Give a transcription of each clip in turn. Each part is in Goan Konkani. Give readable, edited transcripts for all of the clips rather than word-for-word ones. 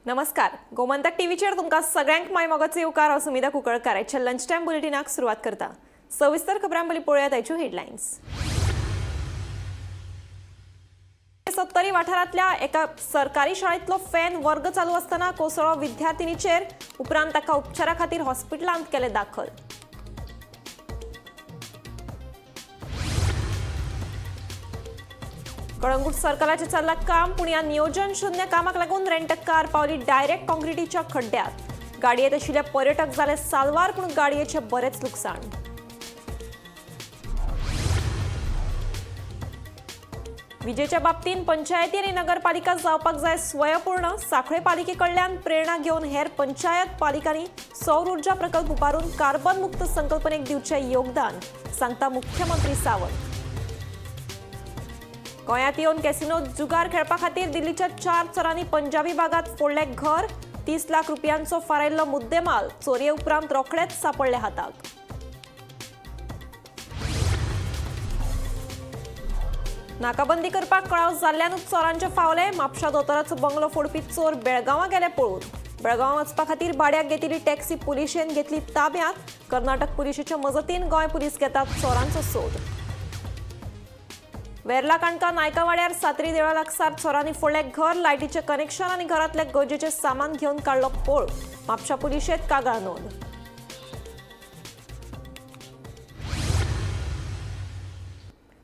नमस्कार, गोमंतक टीव्हीचेर तुमकां सगळ्यांक माय मोगाचो येवकार. हांव सुमिता कुंकळकार. आयच्या लंच टायम बुलेटिनाक सुरवात करता. सविस्तर खबरां पयलीं पळोवया आयच्यो हेडलायन्स. सत्तरी वाठारांतल्या एका सरकारी शाळेंतलो फॅन वर्ग चालू आसतना कोसळ्ळो विद्यार्थिनीचेर. उपरांत ताका उपचारा खातीर हॉस्पिटलांत केले दाखल. कळंगूट सर्कलाचें चल्लां काम, पूण ह्या नियोजन शून्य कामाक लागून रेंट कार पावली डायरेक्ट काँक्रिटीच्या खड्ड्यात. गाडयेत आशिल्ले पर्यटक जाले साल्वार, पूण गाडयेचें बरेंच लुकसाण. विजेच्या बाबतींत पंचायती आनी नगरपालिका जावपाक जाय स्वयंपूर्ण. सांखळे पालिके कडल्यान प्रेरणा घेवन हेर पंचायत पालिकांनी सौर ऊर्जा प्रकल्प उबारून कार्बन मुक्त संकल्पनेक दिवचें योगदान, सांगता मुख्यमंत्री सावंत. गोंयांत येवन कॅसिनो जुगार खेळपा खातीर दिल्लीच्या 4 चोरांनी पंजाबी बागात फोडलें घर. 30 लाख रुपयांचो फारायल्लो मुद्देमाल चोरये उपरांत रोखडेच सापडले हाताक. नाकाबंदी करपाक कळाव जाल्ल्यानूच चोरांचे फावले. म्हापशा दोतोराचो बंगलो फोडपी चोर बेळगांवां गेले पळून. बेळगांवां वचपा खातीर भाड्याक घेतिल्ली टॅक्सी पुलिशेन घेतली ताब्यांत. कर्नाटक पुलिशेच्या मजतीन गोंय पुलीस घेतात चोरांचो सोद. वेर्ला काणका नायकावाड्यार सातरी देवळा लागसार चोरांनी फोडलें घर. लायटीचें कनेक्शन आनी घरांतलें गरजेचें सामान घेवन काडलो पळ. म्हापशा पुलिशेंत कागाळ नोंद.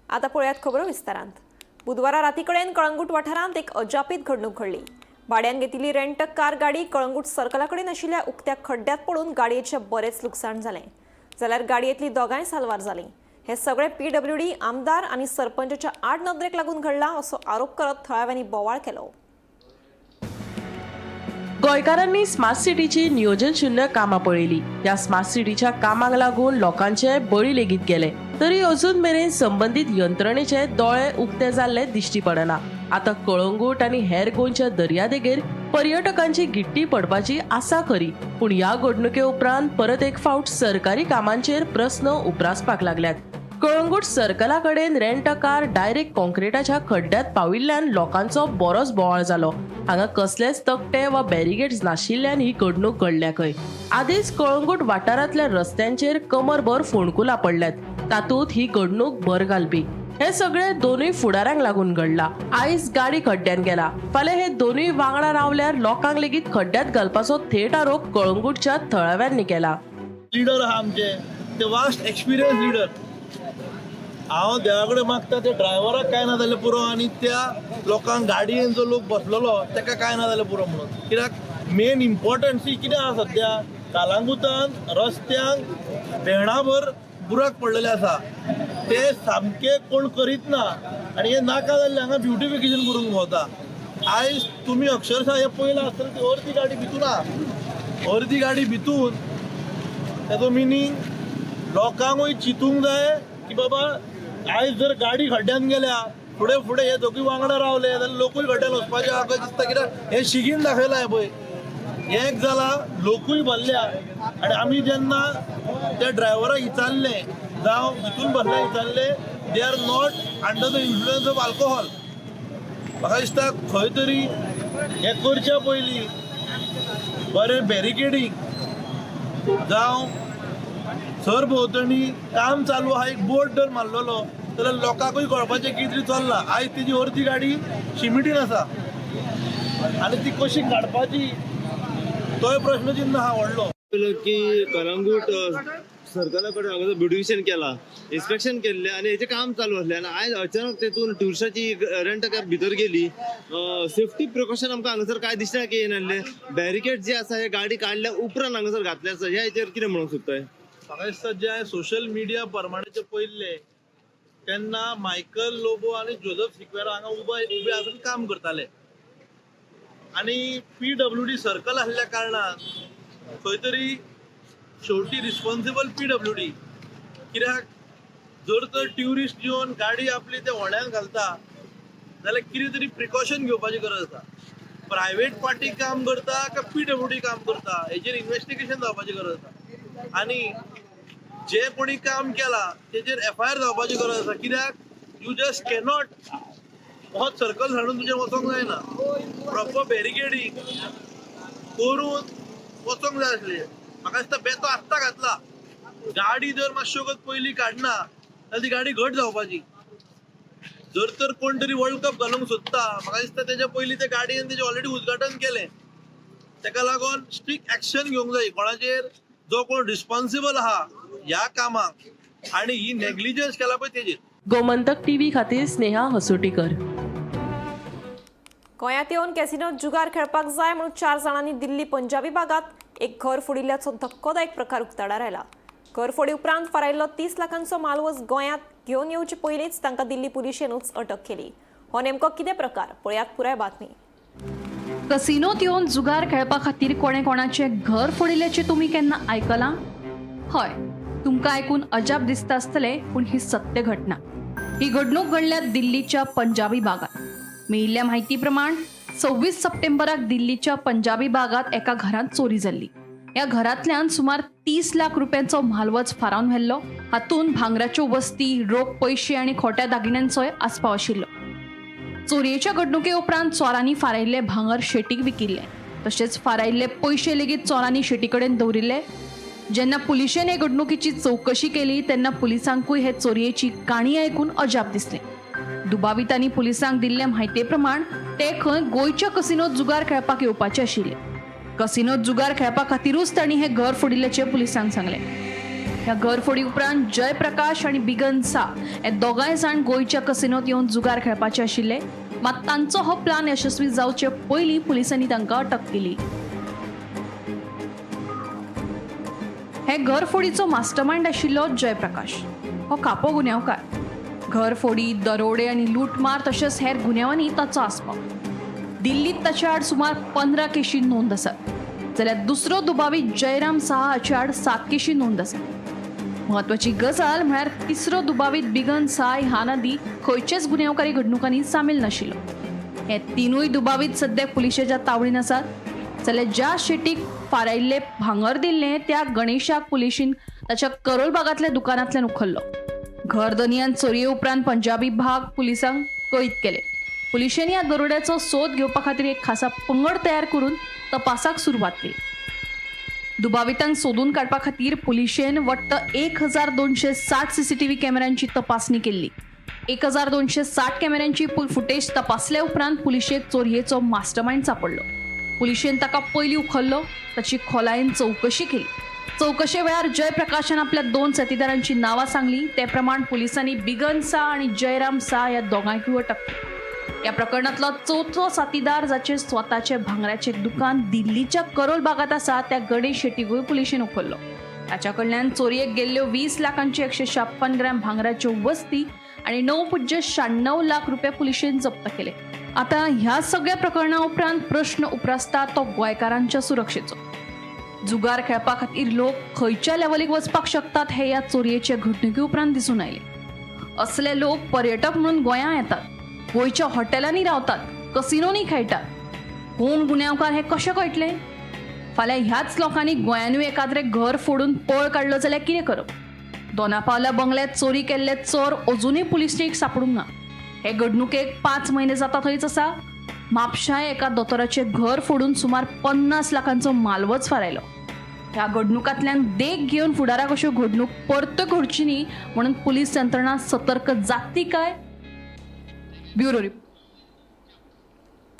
आता पळयात खबरो विस्तारांत. बुधवारा रातीकडेन कळंगूट वाठारांत एक अजापीत घडणूक घडली. भाड्यान घेतिल्ली रेंट कार गाडी कळंगूट सर्कला कडेन आशिल्ल्या उक्त्या खड्ड्यांत पडून गाडयेचें बरेंच लुकसाण जालें, जाल्यार गाडयेंतली दोगांय साल्वार जालीं. हे सगळे पीडब्ल्यूडी आमदार आनी सरपंचाच्या आड नदरेक लागून घडलां असो आरोप करत थळाव्यांनी बोवाळ केलो. गोंयकारांनी स्मार्ट सिटीची नियोजन शून्य कामां पळयली. ह्या स्मार्ट सिटीच्या कामाक लागून लोकांचे बळी लेगीत गेले, तरी अजून मेरेन संबंदीत यंत्रणेचे दोळे उक्ते जाल्ले दिश्टी पडना. आतां कळंगूट आनी हेर गोंयच्या दर्यादेगेर पर्यटकांची गिट्टी पडपाची आसा खरी, पूण ह्या घडणुके उपरांत परत एक फावट सरकारी कामांचेर प्रस्न उप्रासपाक लागल्यात. कळंगूट सर्कला कडेन रेंट कार डायरेक्ट कॉन्क्रिटाच्या खड्ड्यांत पाविल्ल्यान लोकांचो बरोच बोवाळ जालो. हांगा कसलेच तकटे वा बॅरिगेड्स नाशिल्ल्यान ही घडणूक घडल्या खंय. आदींच कळंगूट वाठारांतल्या रस्त्यांचेर कमरभर फोंडकुलां पडल्यात, तातूंत ही घडणूक भर घालपी. हे सगळे दोनूय फुडाऱ्यांक लागून घडला. आयज गाडी खड्ड्यान गेला, फाल्यां हे दोनूय वांगडा रावल्यार लोकांक लेगीत खड्ड्यांत घालपाचो थेट आरोप कळंगूटच्या थळाव्यांनी केला. लिडर आहा आमचे ते वास्ट एक्सपिरियन्स लिडर. हांव देवा कडेन मागता त्या ड्रायव्हराक कांय ना जाल्यार पुरो आनी त्या लोकांक गाडयेन जो लोक बसलेलो ताका कांय ना जाल्यार पुरो म्हणून. कित्याक मेन इम्पॉर्टन्स कितें आहा, सद्या कालांगुतान रस्त्यांक भेणाभर बुराक पडलेले आसा, ते सामके कोण करीत ना आनी हे नाका जाल्ले हांगा ब्युटिफिकेशन करूंक भोंवता. आयज तुमी अक्षरशा हें पळयलां आसतलें, ती अर्दी गाडी भितून आहा. अर्दी गाडी भितून ताचो मिनींग लोकांकूय चिंतूंक जाय की बाबा आयज जर गाडी खड्ड्यान गेल्या, फुडें फुडें हे दोगूय वांगडा रावले जाल्यार लोकूय खड्ड्यान वचपाचे म्हाका दिसता. कित्याक हें शिगीन दाखयलां हें पळय, एक जाला लोकूय भरल्या आनी आमी जेन्ना त्या ड्रायव्हराक विचारलें जावं भितून बसल्या विचारलें, they are not under the influence of alcohol. म्हाका दिसता खंय तरी हें करच्या पयलीं बरें बॅरिकेडींग जावं सरभोंवतणी काम चालू आहा एक बोर्ड जर मारलेलो जाल्यार लोकांकूय कळपाचें कितें तरी चल्लां. आयज तेजी अर्दी गाडी शिमिटीन आसा आनी ती कशी काडपाची तोय प्रश्नचिन्ह आहा व्हडलो. की कलंगूट सर्कला कडेन हांगा ब्युटिफिकेशन केला, इन्स्पेक्शन केल्लें आनी हेचें काम चालू आसलें आनी आयज अचानक तेतून टुरिस्टाची रेंट कॅब भितर गेली. सेफ्टी प्रिकॉशन आमकां हांगासर कांय दिसना की येनासलें. बॅरिकेड जे आसा हे गाडी काडल्या उपरांत हांगासर घातले आसा, ह्या हेचेर कितें म्हणूंक सोदताय? म्हाका दिसता जे हांवें सोशल मिडिया प्रमाणे पळयल्लें तेन्ना मायकल लोबो आनी जोजफ सिक्वेरा हांगा उबे आसून काम करताले आनी पीडब्ल्यूडी सर्कल आसल्या कारणान खंय तरी शेवटी रिस्पॉन्सिबल पीडब्ल्यूडी. कित्याक जर तर ट्युरिस्ट येवन गाडी आपली त्या व्हड्यान घालता जाल्यार कितें तरी प्रिकॉशन घेवपाची गरज आसा. प्रायवेट पार्टी काम करता काय पीडब्ल्यूडी काम करता हेजेर इन्वेस्टिगेशन जावपाची गरज आसा आनी जे कोणी काम केला तेजेर एफआयआर जावपाची गरज आसा. कित्याक you just cannot हो सर्कल हाडून तुजें वचोंक जायना. Proper barricading करून वचोंक जाय आसले. म्हाका दिसता बेतो आत्तां घातला. गाडी जर मातशी वगत पयलीं काडना जाल्यार ती गाडी घट जावपाची. जर तर कोण तरी वर्ल्ड कप घालूंक सोदता, म्हाका दिसता तेच्या पयलीं ते गाडयेन तेजें ऑलरेडी उद्घाटन केलें. तेका लागून स्ट्रिक्ट एक्शन घेवंक जाय कोणाचेर, जो कोण रिस्पॉन्सिबल आहा ह्या कामाक आनी ही नेग्लिजन्स केला पळय तेजेर. गोमंतक टीव्ही खातीर स्नेहा हसोटीकर. गोंयांत येवन कॅसिनोत जुगार खेळपाक जाय म्हणून 4 जाणांनी दिल्ली पंजाबी भागात एक घर फोडिल्ल्याचो धक्कोदायक प्रकार उक्ताडार आयला. घर फोडी उपरांत फारायल्लो 30 लाखांचो मालवज गोंयांत घेवन येवचे पयलींच तांकां दिल्ली पुलिशेनूच अटक केली. हो नेमको कितें प्रकार, पळयात पुराय बातमी. कसिनोत येवन जुगार खेळपा खातीर कोणें कोणाचें घर फोडिल्ल्याचें तुमी केन्ना आयकलां? हय, तुमकां आयकून अजाप दिसता आसतलें, पूण ही सत्य घटना. ही घडणूक घडल्या दिल्लीच्या पंजाबी भागात. मेळिल्ल्या म्हायती प्रमाण 26 सप्टेंबराक दिल्लीच्या पंजाबी भागात एका घरांत चोरी जाल्ली. ह्या घरांतल्यान सुमार 30 लाख रुपयांचो म्हालवज फारावन व्हेल्लो. हातूंत भांगराच्यो वस्ती, रोख पयशे आनी खोट्या दागिन्यांचोय आस्पाव आशिल्लो. चोरयेच्या घडणुके उपरांत चोरांनी फारायिल्ले भांगर शेटीक विकिल्ले, तशेंच फारायिल्ले पयशे लेगीत चोरांनी शेटी कडेन दवरिल्ले. जेन्ना पुलिशेन हे घडणुकीची चवकशी केली तेन्ना पुलिसांकूय हे चोरयेची काणी आयकून अजाप दिसलें. दुबावितांनी पुलिसांक दिल्ले म्हायती प्रमाण ते खंय गोंयच्या कसिनोत जुगार खेळपाक येवपाचे आशिल्ले. कसिनोत जुगार खेळपा खातीरूच तांणी हें घर फोडिल्ल्याचें पुलिसांक सांगलें. ह्या घरफोडी उपरांत जयप्रकाश आनी बिगन सा हे दोगांय जाण गोंयच्या कसिनोत येवन जुगार खेळपाचे आशिल्ले. मात तांचो हो प्लान यशस्वी जावचे पयलीं पुलिसांनी तांकां अटक केली. हे घरफोडीचो मास्टरमायंड आशिल्लो जयप्रकाश हो कापो गुन्यांवकार. घरफोडी, दरोडे आनी लूटमार तशेंच हेर गुन्यांवांनी ताचो आस्पाव. दिल्लीत ताचे आड सुमार 15 केशी नोंद आसात, जाल्यार दुसरो दुबावीत जयराम साहा हाचे आड 7 केशी नोंद आसात. म्हत्वाची गजाल म्हळ्यार तिसरो दुबावीत बिगन साय ह्यान आदी खंयचेच गुन्यांवकारी घडणुकांनी सामील नाशिल्लो. हे तिनूय दुबावीत सद्याक पुलिशेच्या तावडीन आसात. जाल्यार ज्या शेटीक फारायिल्लें भांगर दिल्लें त्या गणेशाक पुलिशेन ताच्या करोल बागांतल्या दुकानांतल्यान उखल्लो. घर धनयान चोरये उपरांत पंजाबी भाग पुलिसांक कळीत केले. पुलिशेन ह्या दरोड्याचो सोद घेवपा खातीर एक खासा पंगड तयार करून तपासाक सुरवात केली. दुबावितांक सोदून काडपा खातीर पुलिशेन वट्ट 1260 सीसीटीव्ही कॅमेऱ्यांची तपासणी केल्ली. 1260 कॅमेऱ्यांची फुटेज तपासल्या उपरांत पुलिशेक चोरयेचो मास्टरमायंड सापडलो. पुलिशेन ताका पयलीं उखल्लो, ताची खोलायेन चवकशी केली. चवकशे वेळार जयप्रकाशान आपल्या 2 साथीदारांची नांवां सांगली. ते प्रमाण पुलिसांनी बिगन सा आनी जयराम सा ह्या दोगांयकूय अटक केली. ह्या प्रकरणांतलो चवथो साथीदार जाचें स्वताचें भांगराचें दुकान दिल्लीच्या करोल बागांत आसा त्या गणेश शेट्टीकूय पुलिशेन उखल्लो. ताच्या कडल्यान चोरयेक गेल्ल्यो 20 लाखांची 156 ग्रॅम भांगराच्यो वस्ती आनी 9.96 लाख रुपया पुलिशेन जप्त केले. आतां ह्या सगळ्या प्रकरणा उपरांत प्रश्न उप्रासता तो गोंयकारांच्या सुरक्षेचो. जुगार खेळपा खातीर लोक खंयच्या लेवलीक वचपाक शकतात हे ह्या चोरयेचे घडणुके उपरांत दिसून आयले. असले लोक पर्यटक म्हणून गोंयां येतात, गोंयच्या हॉटेलांनी रावतात, कसिनोनी खेळटात. कोण गुन्यांवकार हें कशें कळटलें? फाल्यां ह्याच लोकांनी गोंयानूय एकाद्रें घर फोडून पळ काडलो जाल्यार कितें करप? दोनापावला बंगल्यात चोरी केल्ले चोर अजुनूय पुलिशेक सापडूंक ना. हे घडणुकेक 5 म्हयने जाता थंयच आसा. म्हापशां एका दोतोराचें घर फोडून सुमार 50 लाखांचो मालवज फारायलो. ह्या घडणुकांतल्यान देख घेवन फुडाराक अश्यो घडणूक परत्यो घडची न्ही म्हणून पुलीस यंत्रणा सतर्क जातली काय? Bureau report.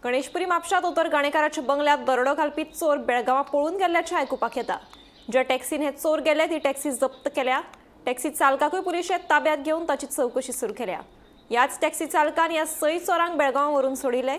Ganeshpuri म्हापशा दोतोर गाणेकाराच्या बंगल्यात दरोडो घालपी चोर बेळगांवां पळून गेल्ल्याचें आयकुपाक येता. ज्या टॅक्सीन हे चोर गेले ती टॅक्सी जप्त केल्या. टॅक्सी चालकाकूय पुलिशेन ताब्यात घेवन ताची चवकशी सुरू केल्या. ह्याच टॅक्सी चालकान ह्या 6 चोरांक बेळगांवां व्हरून सोडिल्ले.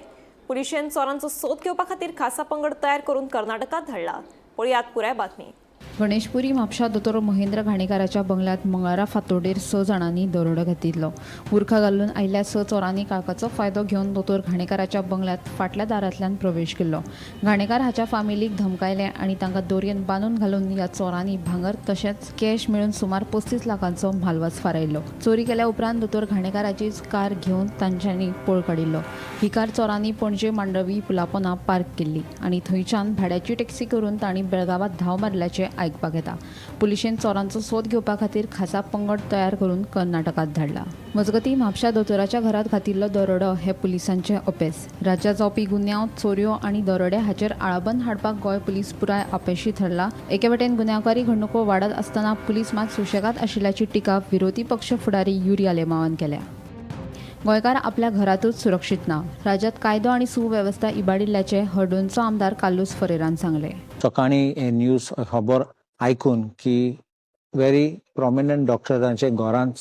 पुलिशेन चोरांचो सोद घेवपा खातीर खासा पंगड तयार करून कर्नाटकांत धाडला. पळयात पुराय बातमी. गणेशपुरी म्हापशा दोतोर महेंद्र घाणेकाराच्या बंगल्यात मंगळारा फांतोडेर 6 जाणांनी दरोडो घातिल्लो. बुरखा घालून आयिल्ल्या 6 चोरांनी काळखाचो फायदो घेवन दोतोर घाणेकाराच्या बंगल्यात फाटल्या दारांतल्यान प्रवेश केल्लो. घाणेकार हाच्या फामिलीक धमकायले आनी तांकां दोरयेन बांदून घालून ह्या चोरांनी भांगर तशेंच कॅश मेळून सुमार 35 लाखांचो म्हालवज फारायल्लो. चोरी केल्या उपरांत दोतोर घाणेकाराचीच कार घेवन तांच्यांनी पळ काडिल्लो. ही कार चोरांनी पणजे मांडवी पुलापोना पार्क केल्ली आनी थंयच्यान भाड्याची टॅक्सी करून तांणी बेळगांवांत धांव मारल्याचें आयकपाक येता. पुलिशेन चोरांचो सोद घेवपा खातीर खासा पंगड तयार करून कर्नाटकात धाडला. मजगतीं, म्हापशा दोतोराच्या घरात घातिल्लो दरोडो हे पुलिसांचे अपेस. राज्यात जावपी गुन्यांव, चोरयो आनी दरोडे हाचेर आळाबंद हाडपाक गोंय पुलीस पुराय अपेशी ठरला. एके वटेन गुन्यांवकारी घडणुको वाडत आसतना पुलीस मात सुशेगाद आशिल्ल्याची टिका विरोधी पक्ष फुडारी युरी आलेमावान केल्या. गोंयकार आपल्या घरातूच सुरक्षीत ना. राज्यात कायदो आनी सुवेवस्था इबाडिल्ल्याचे हळदोणचो आमदार कार्लुस फरेरान सांगले. सकाळी हे न्यूज खबर आयकून की व्हेरी प्रोमिनंट डॉक्टरांचे घरांत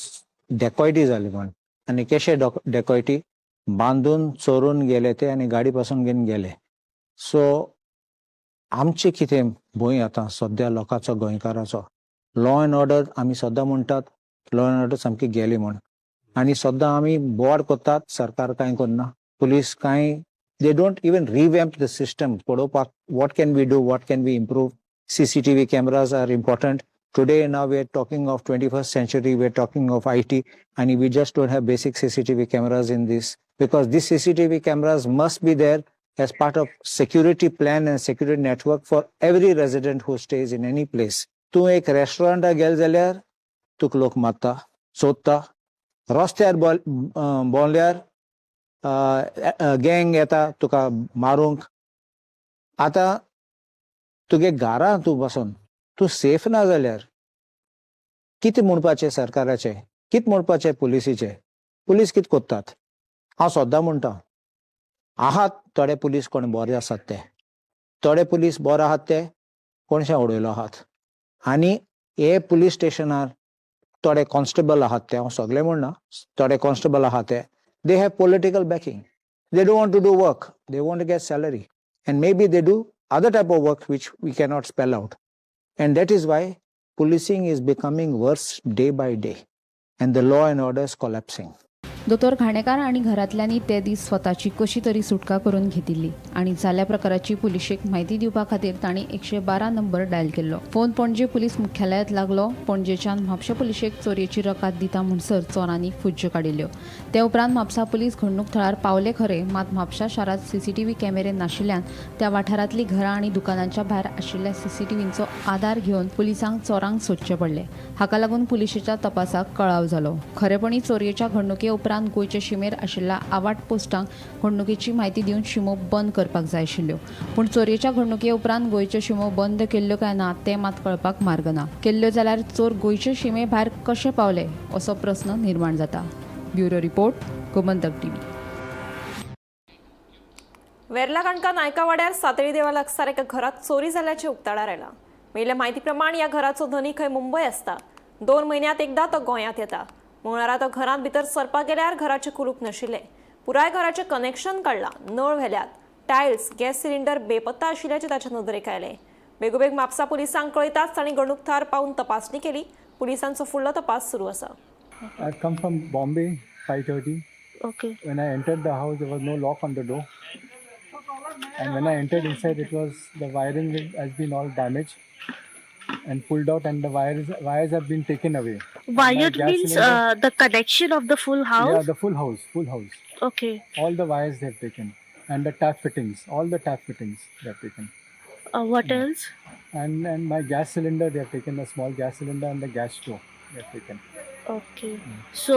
डेकॉयटी जाली म्हण, आनी कशे डेकॉयटी बांदून चोरून गेले ते आनी गाडी पासून घेवन गेले. सो आमचें कितें भंय आतां सद्या लोकांचो, गोंयकाराचो. लॉ एंड ऑर्डर आमी सद्दां म्हणटात, लॉ एंड ऑर्डर सामकी गेली म्हण, आनी सद्दां आमी बोवाळ करतात. सरकार कांय करना, पुलीस कांय, they don't even revamp the system पळोवपाक what can we do, what can we improve. CCTV cameras are important. Today now we are talking of 21st century, we are talking of IT, and we just don't have basic CCTV cameras in this, because these CCTV cameras must be there as part of security plan and security network for every resident who stays in any place. तूं एक रेस्टॉरंटाक गेले जाल्यार तुका लोक मारता, सोदता. रस्त्यार भोंवल्यार गँग येता तुका मारूंक. आतां तुगे घरां तूं बसून तूं सेफ ना जाल्यार कितें म्हणपाचें सरकाराचें, कितें म्हणपाचें पुलिसीचें? पुलीस कितें करतात? हांव सद्दां म्हणटा, आहात थोडे पुलीस कोण बरे आसात ते, थोडे पुलीस बरे आहात ते कोणशे उडयलो आहात. आनी हे पुलीस स्टेशनार थोडे कॉन्स्टेबल आहात ते, हांव सगळे म्हणना, थोडे कॉन्स्टेबल आहात ते, they have political backing. They don't want to do work, they want to get salary, and maybe they do other type of work which we cannot spell out. And that is why policing is becoming worse day by day and the law and order is collapsing. दोतोर घाणेकार आनी घरांतल्यांनी ते दीस स्वताची कशी तरी सुटका करून घेतिल्ली आनी जाल्ल्या प्रकाराची पुलिशेक म्हायती दिवपा खातीर तांणी 112 नंबर डायल केल्लो. फोन पणजे पुलीस मुख्यालयांत लागलो. पणजेच्यान म्हापशा पुलिशेक चोरयेची रकाद दिता म्हणसर चोरांनी फुज्ज्यो काडिल्ल्यो. ते उपरांत म्हापसा पुलीस घडणूक थळार पावले खरे, मात म्हापशा शारांत सीसीटीव्ही कॅमेरे नाशिल्ल्यान त्या वाठारांतलीं घरां आनी दुकानांच्या भायर आशिल्ल्या सीसीटीव्हींचो आदार घेवन पुलिसांक चोरांक सोदचे पडले. हाका लागून पुलिशेच्या तपासाक कळाव जालो. खरेपणी चोरयेच्या घडणुके उपरांत गोंयचे शिमेर आशिल्ल्या आवाट पोस्टांक घडणुकेची म्हायती दिवन शिमो बंद करपाक जाय आशिल्ल्यो. पूण चोरयेच्या घडणुके उपरांत गोंयच्यो शिमो बंद केल्ल्यो काय ना तें मात कळपाक मार्ग ना. केल्ल्यो जाल्यार चोर गोंयचे शिमे भायर कशे पावले असो प्रस्न निर्माण जाता. Bureau report, Gomantak TV. Verla Canacona नायकावाड्यार सातळी देवा लागसार एका घरात चोरी जाल्ल्याचें उक्ताडार आयलां. मेळिल्ल्या म्हायती प्रमाण ह्या घराचो धनी खंय मुंबय आसता. 2 म्हयन्यांत एकदां तो गोंयांत येता. मंगळारा तो घरांत भितर सरपाक गेल्यार घराचें कुलूप नाशिल्लें. पुराय घराचें कनेक्शन काडलां, नळ व्हेल्यात, टायल्स, गॅस सिलिंडर बेपत्ता आशिल्ल्याचें ताच्या नदरेक आयलें. बेगोबेग म्हापसा पुलिसांक कळयताच तांणी घडणूक थळार पावून तपासणी केली. पुलिसांचो फुडलो तपास सुरू आसा. I've come from Bombay 5:30. When I entered the house, there was no lock on the door. And when I entered inside, it was the wiring has been all damaged and pulled out, and the wires have been taken away. And my Wired gas means cylinder- the connection of the full house. Yeah, the full house, full house. All the wires they have taken, and the tap fittings, all the tap fittings they have taken. What else? And my gas cylinder they have taken, the small gas cylinder and the gas stove they have taken. Okay. So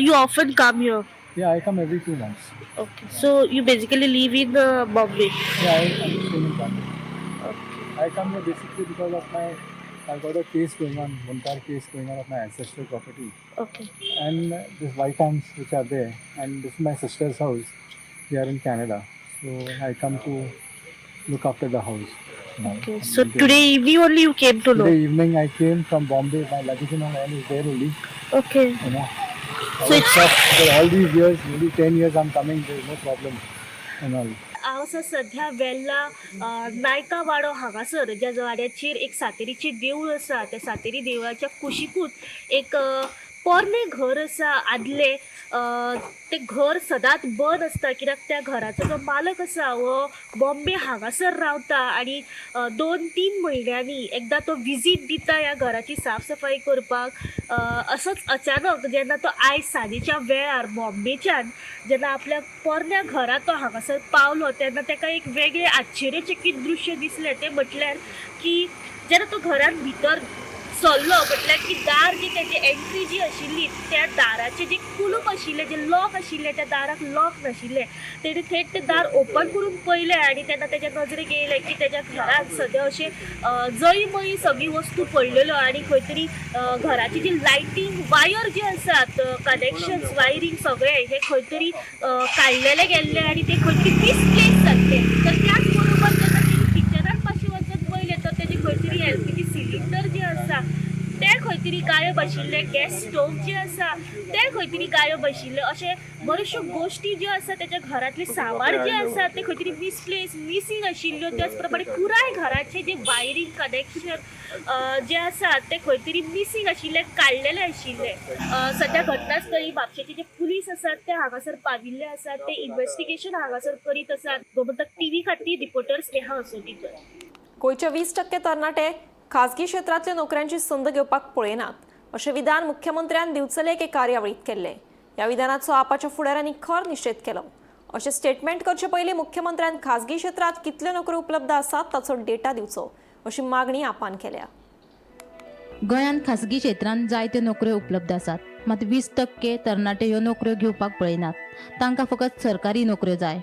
you often come here. Yeah, I come every 2 months. Okay. So you basically live in Bombay. Yeah, I'm staying in Bombay. Okay. I come here basically because of my, I've got a case going on, Muntar case going on of my ancestral property. And this white arms which are there, and this is my sister's house. We are in Canada. So I come to look after the house now. Okay. And So maintain today evening only you came to know. Today evening I came from Bombay, my luggage and all is there only, you know. I So was it's- shocked because all these years, maybe 10 years I'm coming, there is no problem and all. हांव आसा सध्या वेल्ला नायका वाडो हांगासर, ज्या वाड्याचेर एक सातेरीचें देवूळ आसा. त्या सातेरी देवळाच्या कुशिकूच एक पोरणें घर आसा आदलें. तें घर सदांच बंद आसता कित्याक त्या घराचो जो मालक आसा हो बॉम्बे हांगासर रावता आनी 2-3 म्हयन्यांनी एकदां तो विजीट दिता ह्या घराची साफ सफाई करपाक. असोच अचानक जेन्ना तो आयज सांजेच्या वेळार बॉम्बेच्यान जेन्ना आपल्या पोरण्या घरा तो हांगासर पावलो तेन्ना ताका एक वेगळें आश्चर्यचकीत दृश्य दिसलें. तें म्हटल्यार की जेन्ना तो घरान भितर सरलो म्हटल्यार की दार जी तेजी एंट्री जी आशिल्ली त्या दाराचें जे कुलूप आशिल्लें, जे लॉक आशिल्लें त्या दाराक लॉक नाशिल्लें. तेणी थेट तें दार ओपन करून पळयलें आनी तेन्ना तेज्या नजरेक येयलें की तेज्या घरांत सद्या अशें जळी मळी सगळी वस्तू पडलेल्यो आनी खंय तरी घराची जी लायटींग वायर जी आसात, कनेक्शन्स वायरींग सगळें हें खंय तरी काडलेलें गेल्लें आनी तें खंय तरी मिसप्लेस जाल्लें. तर त्याच बरोबर जेन्ना तेणी किचनान पाशी वचून पळयलें तर तेजी खंय तरी एलपीजी सिलिंडर जे आसा ते खंय तरी गायब आशिल्ले, गॅस स्टोव जे आसा ते खंय तरी गायब आशिल्ले. अशें बऱ्योचश्यो गोश्टी ज्यो आसा तेच्या घरांतलें सामान जें आसा तें खंय तरी मिसप्लेस मिसींग आशिल्ल्यो. त्याच प्रमाणे पुराय घराचें जें वायरींग कनेक्शन जें आसा तें खंय तरी मिसींग आशिल्लें, काडलेलें आशिल्लें. सद्या घटनास्थळी म्हापशेचे जे पुलीस आसात ते हांगासर पाविल्ले आसात, ते इन्वेस्टिगेशन हांगासर करीत आसात. गोमंतक टीव्ही खातीर रिपोर्टर स्नेहा असोटीकर. गोंयचे 20% तरणाटे खाजगी क्षेत्रांतल्या नोकऱ्यांची संद घेवपाक पळयनात अशें विधान मुख्यमंत्र्यान दिवचले एके कार्यावळींत केल्लें. ह्या विधानाचो आपाच्या फुडाऱ्यांनी खर निशेध केलो. अशें स्टेटमेंट करचे पयलीं मुख्यमंत्र्यान खाजगी क्षेत्रांत कितल्यो नोकऱ्यो उपलब्ध आसात ताचो डेटा दिवचो अशी मागणी आपान केल्या. गोंयांत खासगी क्षेत्रांत जायत्यो नोकऱ्यो उपलब्ध आसात, मात 20% तरणाटे ह्यो नोकऱ्यो घेवपाक पळयनात. तांकां फकत सरकारी नोकऱ्यो जाय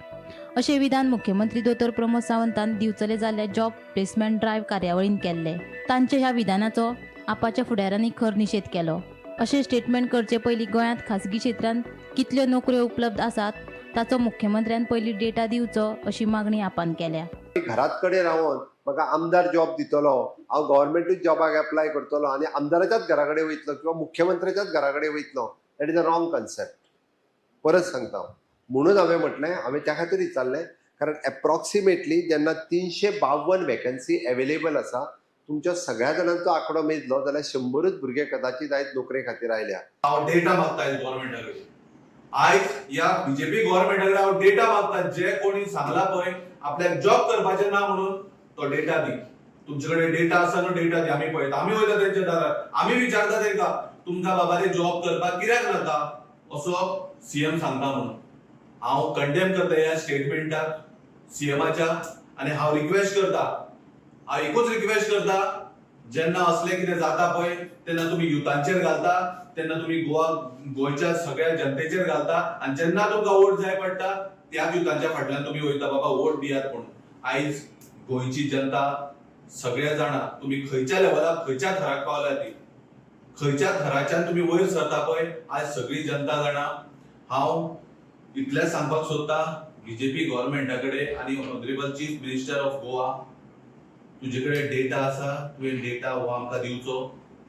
अशें विधान मुख्यमंत्री दोतोर प्रमोद सावंतान दिवचले जाल्ल्या जॉब प्लेसमेंट ड्रायव्ह कार्यावळींत केल्लें. तांच्या ह्या विधानाचो आपाच्या फुडाऱ्यांनी खर निशेध केलो. अशें स्टेटमेंट करचे पयलीं गोंयांत खासगी क्षेत्रांत कितल्यो नोकऱ्यो उपलब्ध आसात ताचो मुख्यमंत्र्यान पयलीं डेटा दिवचो अशी मागणी आपान केल्या. घरात कडेन रावन म्हाका आमदार जॉब दितलो, हांव गव्हर्मेंटूच जॉबाक एप्लाय करतलो आनी आमदाराच्याच घरा कडेन वयतलो किंवा मुख्यमंत्र्याच्याच घरा कडेन वयतलो, that is a wrong concept. परत सांगता, म्हणून हांवें म्हटलें, हांवें त्या खातीर विचारलें, कारण एप्रॉक्सिमेटली जेन्ना 352 वेकन्सी एवेलेबल आसा, तुमच्या सगळ्या जाणांचो आंकडो मेजलो जाल्यार 100 भुरगे कदाचित आयज नोकरे खातीर आयल्या. हांव डेटा मागता आयज गव्हर्मेंटा कडेन, आयज ह्या बीजेपी गव्हर्मेंटा कडेन हांव डेटा मागता. जे कोणी सांगला पळय आपल्याक जॉब करपाचें ना म्हणून, तो डेटा दी. तुमचे कडेन डेटा आसा न्हू, डेटा दी. आमी पळयता, आमी वयता तेंच्या दारार, आमी विचारता तेंकां तुमकां बाबा रे जॉब करपाक कित्याक नाका असो सीएम सांगता म्हणून. हांव कंडेम करता ह्या स्टेटमेंटाक सीएमाच्या आनी हांव रिक्वेस्ट करता, हांव एकूच रिक्वेस्ट करता, जेन्ना असलें कितें जाता पळय तेन्ना तुमी युथांचेर घालता, तेन्ना तुमी गोवा गोंयच्या सगळ्या जनतेचेर घालता आनी जेन्ना तुमकां वोट जाय पडटा त्याच युथांच्या फाटल्यान तुमी वयता, बाबा वोट दियात म्हणून. आयज गोंयची जनता सगळ्या जाणा तुमी खंयच्या लेवलाक खंयच्या थराक पावल्या ती, खंयच्या थराच्यान तुमी वयर सरता पळय, आयज सगळी जनता जाणा. हांव इतलेंच सांगपाक सोदता बीजेपी गव्हर्मेंटा कडेन आनी honourable chief minister of Goa, तुजे कडेन डेटा आसा, तुवें डेटा हो आमकां दिवचो.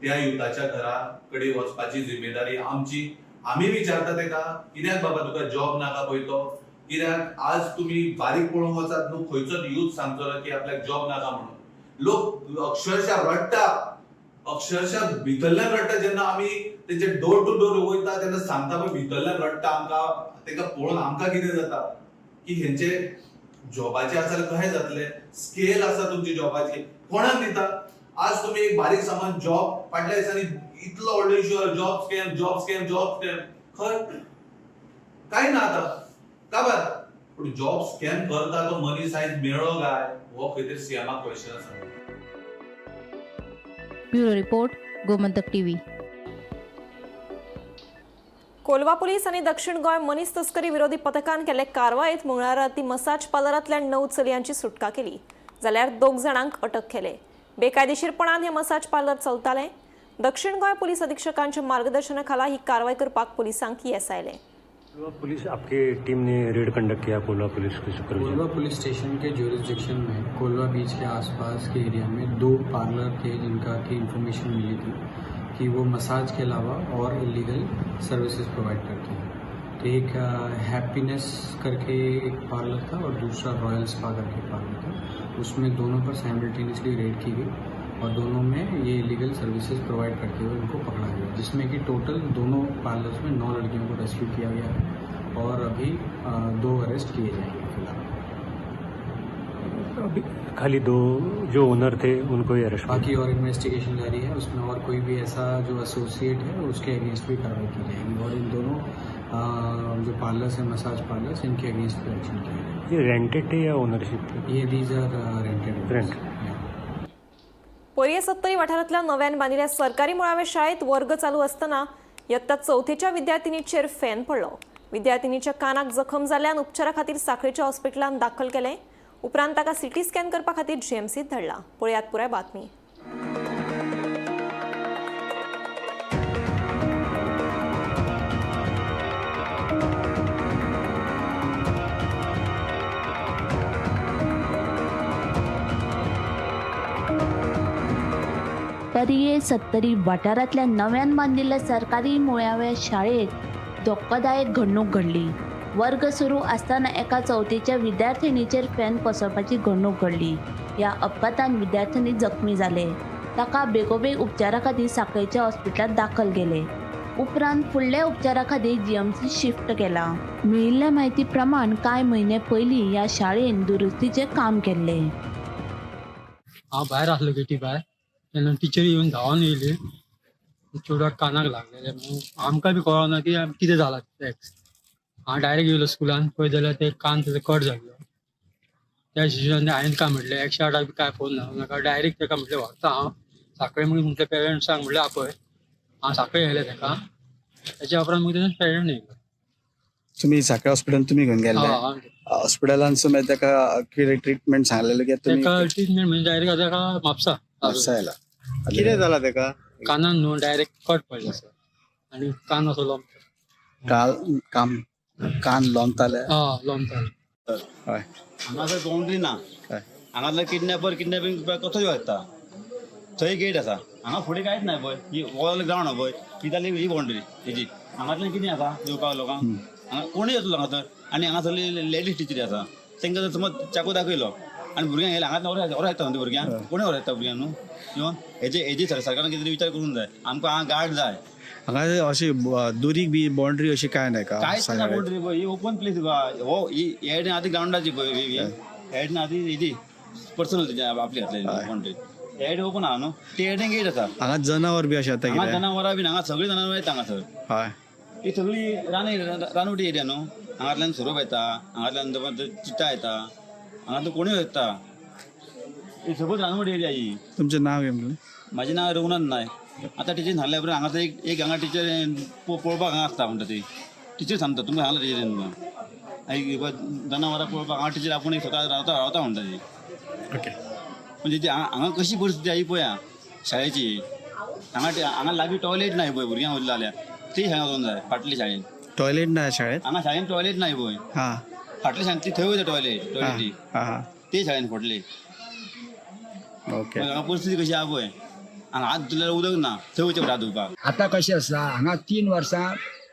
त्या युथाच्या घरा कडेन वचपाची जिम्मेदारी आमची. आमी विचारता तेका कित्याक बाबा तुका जॉब नाका पळय तो, कित्याक आज तुमी बारीक पळोवंक वचात न्हू, खंयचोच यूथ सांगचो ना की आपल्याक जॉब नाका म्हणून. लोक अक्षरशः रडटा, अक्षरशः भितरल्यान रडटा. जेन्ना आमी तेंचे डोर टू डोर वयता तेन्ना सांगता पळय भितरल्यान रडटा आमकां, तेका पळोवन आमकां कितें जाता की हेंचे जॉबाचे आसा जाल्यार कशें जातलें. स्केल आसा तुमची जॉबाची, कोणाक दिता आज तुमी एक बारीक सामान जॉब. फाटल्या दिसांनी इतलो व्हडलो इशू जालो, job scam, job scam, job scam. खंय काय ना आतां काबर, पूण जॉब स्कॅम करता तो मनीस आयज मेळ्ळो काय हो खंय तरी सीएमाक क्वेश्चन आसा. Bureau report, Gomantak TV. Colva police आनी दक्षिण गोंय मनीस तस्करी विरोधी पथकान केल्ले कारवायेत मंगळारा राती मसाज पार्लरांतल्या 9 चलयांची सुटका केली, जाल्यार 2 जाणांक अटक केले. बेकायदेशीरपणान हे मसाज पार्लर चलताले. दक्षिण गोंय पोलीस अधीक्षकांच्या मार्गदर्शना खाला ही कारवाय करपाक पोलिसांक येस आयलें. कोलवा पुलिस आपकी टीम ने रेड कंडक्ट किया कोलवा पुलिस के सुपरविजन। कोलवा पुलिस स्टेशन के ज्यूरिसडिक्शन में कोलवा बीच के आसपास के एरिया में 2 पार्लर थे जिनका की इंफॉर्मेशन मिली थी कि वो मसाज के अलावा और इलीगल सर्विसेज प्रोवाइड करते हैं। तो एक हैप्पीनेस करके एक पार्लर था और दूसरा रॉयल स्पा करके पार्लर था। उसमें दोनों पर साइमल्टेनियसली रेड की गई और दोनों में ये इलीगल सर्विसेज प्रोवाइड करते हुए उनको पकड़ा गया, जिसमें कि टोटल दोनों पार्लर्स में 9 लड़कियों को रेस्क्यू किया गया है और अभी 2 अरेस्ट किए जाएंगे फिलहाल। अभी खाली 2 जो ओनर थे उनको ही अरेस्ट, बाकी और इन्वेस्टिगेशन जारी है। उसमें और कोई भी ऐसा जो एसोसिएट है उसके अगेंस्ट भी कार्रवाई की जाएगी और इन दोनों जो पार्लर्स हैं मसाज पार्लर्स इनके अगेंस्ट भी एक्शन किया जाएगा। ये रेंटेड थे या ओनरशिप थे? ये these are rented. Rent. पर्ये Sattari वाठारांतल्या नव्यान बांदिल्ल्या सरकारी मुळाव्या शाळेत वर्ग चालू असताना इयत्ता चवथेच्या विद्यार्थिनीचेर फॅन पडलो. विद्यार्थिनीच्या कानाक जखम जाल्ल्यान उपचारा खातीर सांखळेच्या हॉस्पिटलांत दाखल केलें. उपरांत ताका सिटी स्कॅन करपा खातीर जीएमसीत धाडला. पळयात पुराय बातमी. पर्ये सत्तरी वाठारांतल्या नव्यान बांदिल्ल्या सरकारी मुळाव्या शाळेत धोक्कोदायक घडणूक घडली. वर्ग सुरू आसतना एका चवथीच्या विद्यार्थिनीचेर फॅन कोसळपाची घडणूक घडली. ह्या अपघातान विद्यार्थिनी जखमी जाले. ताका बेगोबेग उपचारा खातीर सांखळेच्या हॉस्पिटलांत दाखल केले. उपरांत फुडल्या उपचारा खातीर जीएमसी शिफ्ट केला. मेळिल्ल्या म्हायती प्रमाण कांय म्हयने पयलीं ह्या शाळेन दुरुस्तीचें काम केल्लें. हांव भायर आसलो गेटी भायर, तेन्ना टिचरी येवन धांवन येयली. चेडवाक कानाक लागलेले. आमकां बी कळना की कितें जालां टॅक्स. हांव डायरेक्ट येयलो स्कुलान, पळय जाल्यार ते कान तेजो कट जाल्लो. त्या हिशोबान हांवें काय म्हटलें, 108 बी काय फोन नाका, डायरेक्ट तेका म्हटलें व्हरता हांव सांखळे. मागीर म्हटलें पेरंट्सांक म्हटलें आपय. हांव सांखळे येयलें तेका. तेच्या उपरांत मागीर तेजे पेरंट येयलो. तुमी सांखळे हॉस्पिटलान तुमी घेवन गेल्ले? हॉस्पिटलान मागीर तेका कितें ट्रिटमेंट सांगलेले की तुमी? तेका ट्रिटमेंट म्हणजे डायरेक्ट तेका म्हापसा. म्हापसा येयला. कितें जाला तेका? कानान न्हू डायरेक्ट कट पडलो सर, आनी कान असो लोमता. कान लोमताले? हय, लोमताले. हय. हांगासर बाउंड्री ना. हांगासर किडनॅपर किडनॅपिंग कसो येता. थंय गेट आसा, हांगा फुडें कांयच ना. पळय ही ऑल ग्रावंड आहा पळय, ही जाली ही बाउंड्री हेजी. हांगातल्यान कितें आसा येवपाक लोकांक? हांगा कोणूय येतलो हांगासर. आनी हांगासर लेडीज टिचरी आसा, तांकां जर समज चाकू दाखयलो आनी भुरग्यांक येयले हांगातल्यान व्हर येता न्हू भुरग्यांक, कोणूय व्हर येता भुरग्यांक न्हू येवन. हेजे सरकारान कितें तरी विचार करूंक जाय. आमकां हांगा गार्ड जाय. हांगा अशी दुरीग बी बाउंड्री अशी काय ना का? कांयच ना बाउंड्री पळय. ही ओपन प्लेस हो. ही हेड आदी ग्रावंडाची पळय, ही हेड ना आदी हेजी पर्सनल तेजी आपली घातलेली बाउंड्री. हेड ओपन आहा न्हू, ते हेडीन गेट आसा. हांगा जनावर बी अशें येता हांगा कितें? जनावरां बी हांगा सगळीं जनावरां येता हांगासर. हय. ही सगळी रानवटी एरिया न्हू. हांगांतल्यान सोरोप येता, हांगांतल्यान चिता येता, हांगांतल्यान कोणूय येता. ही सगळी रानवटी एरिया ही. तुमचें नांव कितें म्हणलें? म्हाजें नांव रघुनाथ नायक. आतां टिचरीन सांगल्या उपरांत हांगासर एक हांगा टिचर पळोवपाक हांगा आसता म्हणटा ती टिचर सांगता तुमकां सांगला टिचरीन तुमकां जनावरां पळोवपाक हांगा टिचर आपूण एक स्वता रावता रावता म्हणटा ती. ओके. म्हणजे हांगा कशी परिस्थिती आहा ही पळया शाळेची. हांगा हांगा लागीं टॉयलेट ना पळय, भुरग्यांक वयतलो जाल्यार ती शाळेंत वचूंक जाय. फाटली शाळेन टॉयलेट ना शाळेंत? हांगा शाळेन टॉयलेट ना पळय. फाटल्या शाळेन ती थंय वयता टॉयलेट टॉयलेटी ती शाळेन फाटली. ओके. हांगा परिस्थिती कशी आहा पळय. हांगा हात धुल्यार उदक ना, थंय वयचें पडटा हात धुवपाक. आतां कशें आसा, हांगा 3 वर्सां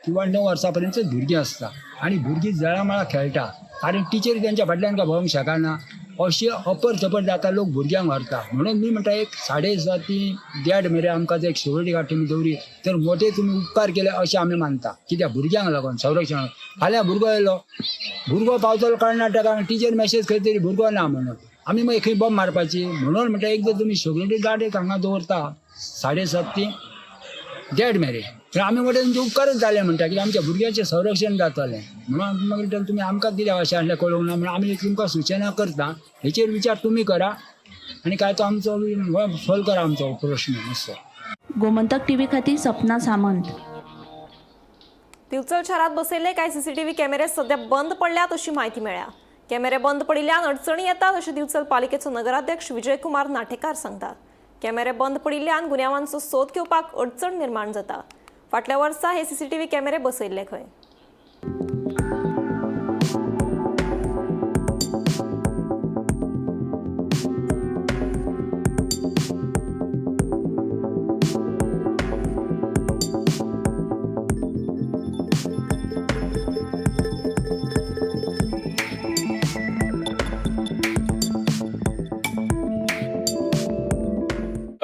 किंवा 9 वर्सां पर्यंत भुरगीं आसता आनी भुरगीं जळामळा खेळटा, कारण टिचरी तेंच्या फाटल्यान काय भोंवंक शकना. अशें अपर थपर जाता, लोक भुरग्यांक व्हरता. म्हणून मी म्हणटा एक 7:30 ते 1:30 मेरेन आमकां जर एक सिक्युरिटी गार्ड तुमी दवरी तर मोठे तुमी उपकार केले अशें आमी मानता. कित्याक भुरग्यांक लागून संरक्षण. फाल्यां भुरगो येयलो, भुरगो पावतलो कर्नाटकान, टिचर मॅसेज खंय तरी भुरगो ना म्हणून आमी मागीर खंय बॉम्ब मारपाची. म्हणून म्हणटा एक जर तुमी सिक्युरिटी गार्ड एक हांगा दवरता 7:30 ते 1:30 मेरेन तर आमी म्हणटा तुमचे उपकारच जाले म्हणटा, की आमच्या भुरग्यांचें संरक्षण जातलें. म्हणून मागीर तुमी आमकां कितें अशें आसलें कळोवंक ना म्हणून आमी तुमकां सुचना करता. हेचेर विचार तुमी करा आनी काय तो आमचो सोल्व करा आमचो प्रश्न मातसो. गोमंतक टीव्ही खातीर सपना सामंत. दिवचल शारात बसयल्ले कांय सीसीटीव्ही कॅमेरे सध्या बंद पडल्यात अशी म्हायती मेळ्ळ्या. कॅमेरे बंद पडिल्ल्यान अडचणी येतात अशें दिवचल पालिकेचो नगराध्यक्ष विजयकुमार नाटेकार सांगतात. कॅमेरे बंद पडिल्ल्यान गुन्यांवांचो सोद घेवपाक अडचण निर्माण जाता. फाटल्या वर्सा हे सीसीटीव्ही कॅमेरे बसयल्ले खंय.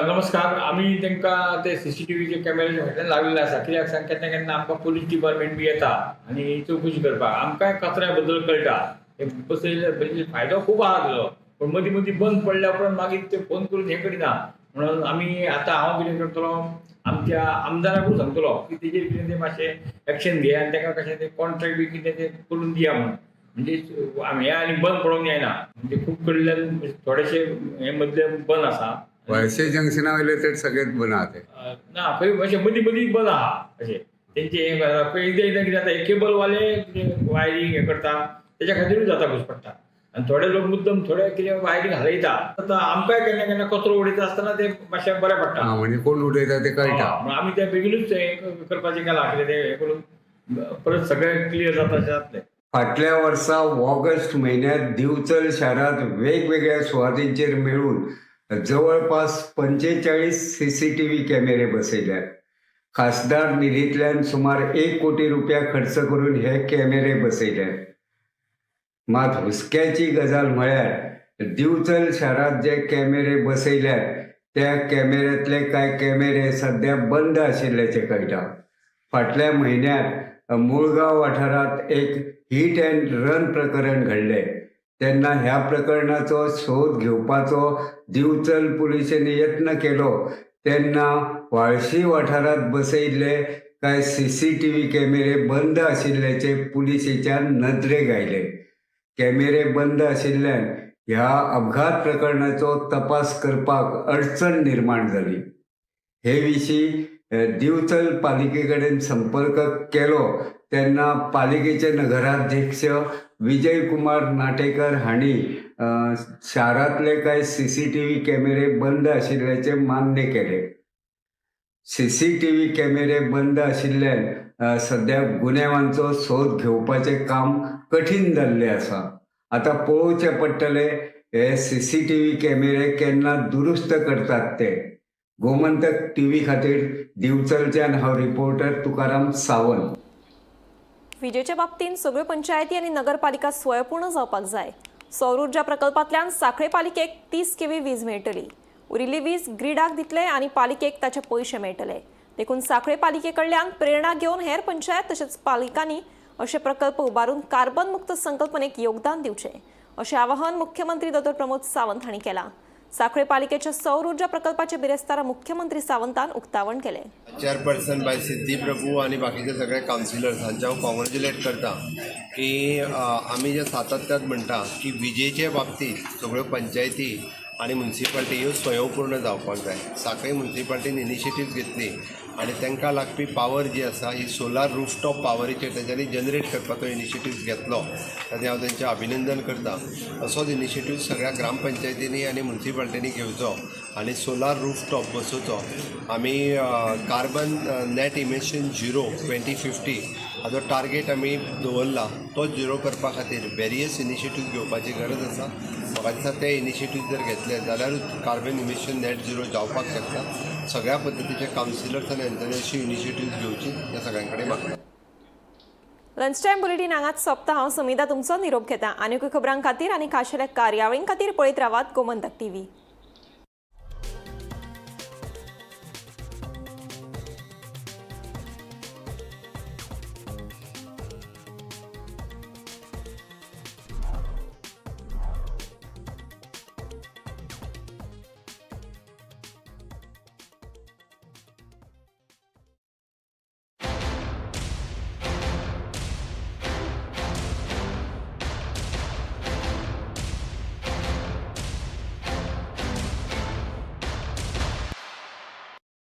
नमस्कार. आमी तांकां ते सीसीटीव्हीचे कॅमेरे फाटल्यान लाविल्ले आसा. कित्याक सांग, केन्ना केन्ना आमकां पोलीस डिपार्टमेंट बी येता आनी चवकशी करपाक. आमकांय कचऱ्या बद्दल कळटा. बसयल्ले फायदो खूब आहा ताजो, पूण मदीं मदीं बंद पडल्या उपरांत मागीर ते फोन करून हें करिना. म्हणून आमी आतां हांव कितें करतलो, आमच्या आमदाराकूय सांगतलो की तेजेर कितें तें मातशें एक्शन घे आनी ताका कशें तें कॉन्ट्रॅक्ट बी कितें तें करून दिया म्हणून. म्हणजे हें आनी बंद पडोवंक जायना. म्हणजे खूब कडल्यान थोडेशे हे मदले बंद आसा वळसे जंक्शना वयले तर सगळेच बंद आहा ते. ना, खंय अशें मदीं मदीं बंद आहा अशें तेंचे. हें एकदां एकदां कितें जाता, हे केबलवाले कितें वायरींग हें करता, तेच्या खातीरूय जाता घुसपडटा. आनी थोडे लोक मुद्दम थोडे कितें वायरींग हालयता. आतां आमकांय केन्ना केन्ना कचरो उडयता आसतना ते मातशें बरें पडटा. आं, म्हणजे कोण उडयता ते कळटा. म्हणून आमी ते बेगीनूच हें करपाचें केलां, कितें तें हें करून परत सगळें क्लियर जाता अशें जातलें. फाटल्या वर्सा ऑगस्ट म्हयन्यांत दिवचल शारांत वेगवेगळ्या सुवातींचेर मेळून जवळपास 45 सीसीटीव्ही कॅमेरे बसयल्यात. खासदार निधींतल्यान सुमार 1 कोटी रुपया खर्च करून हे कॅमेरे बसयल्यात. मात हुस्क्याची गजाल म्हळ्यार दिवचल शारांत जे कॅमेरे बसयल्यात त्या कॅमेऱ्यांतले कांय कॅमेरे सध्या बंद आशिल्ल्याचें कळटा. फाटल्या म्हयन्यांत मुळगांव वाठारांत एक हिट अँड रन प्रकरण घडलें तेन्ना ह्या प्रकरणाचो सोद घेवपाचो दिवचल पुलिशेन यत्न केलो तेन्ना व्हाळशी वाठारांत बसयिल्ले कांय सीसीटीव्ही कॅमेरे बंद आशिल्ल्याचे पुलिशेच्या नदरेक आयले. कॅमेरे बंद आशिल्ल्यान ह्या अपघात प्रकरणाचो तपास करपाक अडचण निर्माण जाली. हे विशीं दिवचल पालिके कडेन संपर्क केलो तेन्ना पालिकेचे नगराध्यक्ष विजय कुमार नाटेकर हांणी शारांतले कांय सीसीटीव्ही कॅमेरे बंद आशिल्ल्याचे मान्य केले. सीसीटीव्ही कॅमेरे बंद आशिल्ल्यान सध्या गुन्यांवांचो सोद घेवपाचें काम कठीण जाल्लें आसा. आतां पळोवचें पडटलें हे सीसीटीव्ही कॅमेरे केन्ना दुरुस्त करतात ते. गोमंतक टीव्ही खातीर दिवचलच्यान हांव रिपोर्टर तुकाराम सावंत. विजेच्या बाबतींत सगळ्यो पंचायती आनी नगरपालिका स्वयंपूर्ण जावपाक जाय. सौर ऊर्जा प्रकल्पांतल्यान सांखळे पालिकेक 30 केव्ही वीज मेळटली. उरिल्ली वीज ग्रीडाक दितले आनी पालिकेक ताचे पयशे मेळटले. देखून सांखळे पालिके कडल्यान प्रेरणा घेवन हेर पंचायत तशेंच पालिकांनी अशे प्रकल्प उबारून कार्बन मुक्त संकल्पनेक योगदान दिवचें, अशें आवाहन मुख्यमंत्री दोतोर प्रमोद सावंत हांणी केलां. सांखळे पालिकेच्या सौर ऊर्जा प्रकल्पाचे बिरेस्तारा मुख्यमंत्री सावंतान उक्तावण केलें. चेअरपर्सन बाय सिद्धी प्रभू आनी बाकीचे सगळे कावन्सिलर्स हांचे हांव कॉंग्रेच्युलेट करता की आमी जे सातत्यात म्हणटा की विजेचे बाबतींत सगळ्यो पंचायती आनी मुन्सिपाल्टी ह्यो स्वयंपूर्ण जावपाक जाय. सांखळी मुन्सिपाल्टीन इनिशिएटीव घेतली आनी तांकां लागपी पावर जी आसा ही सोलार रुफटॉप पावरीचेर तेंच्यांनी जनरेट करपाचो इनिशिएटीव घेतलो, ताचें हांव तेंचें अभिनंदन करता. असोच इनिशिएटीव सगळ्या ग्रामपंचायतींनी आनी मुन्सिपाल्टींनी घेवचो आनी सोलार रुफटॉप बसोवचो. आमी carbon net emission zero 2050 हाजो टार्गेट आमी दवरला. तो झिरो करपा खातीर वेरियस इनिशिएटीव घेवपाची गरज आसा. म्हाका दिसता ते इनिशिएटीव जर घेतले जाल्यारूच कार्बन इमिशन नॅट झिरो जावपाक शकता. सगळ्या पद्दतीचे कावन्सिलर्स आनी हेंच्यांनी अशी इनिशिएटीव घेवची ह्या सगळ्यां कडेन मागता. लंच टायम बुलेटीन हांगाच सोंपता. हांव समिता तुमचो निरोप घेता. आनीकूय खबरां खातीर आनी खाशेल्या कार्यावळीं खातीर पळयत रावात गोमंतक टीव्ही.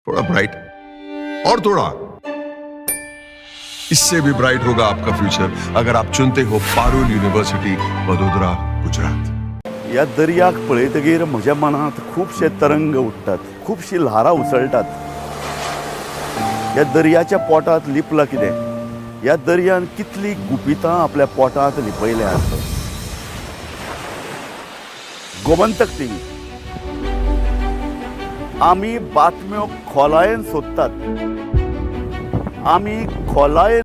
थोड़ा ब्राइट और थोड़ा इससे भी ब्राइट होगा आपका फ्यूचर, अगर आप चुनते हो पारुल यूनिवर्सिटी, वडोदरा, गुजरात. ह्या दर्याक पळयतगीर म्हज्या मनांत खुबशे तरंग उठ्ठात, खुबशीं ल्हारां उसळटात. ह्या दर्याच्या पोटांत लिपलां कितें? ह्या दर्यान कितलीं गुपितां आपल्या पोटांत लिपयल्यांत? गोमंतक टीव्ही, आमी बातम्यो खोलायेन सोदतात, आमी खोलायेन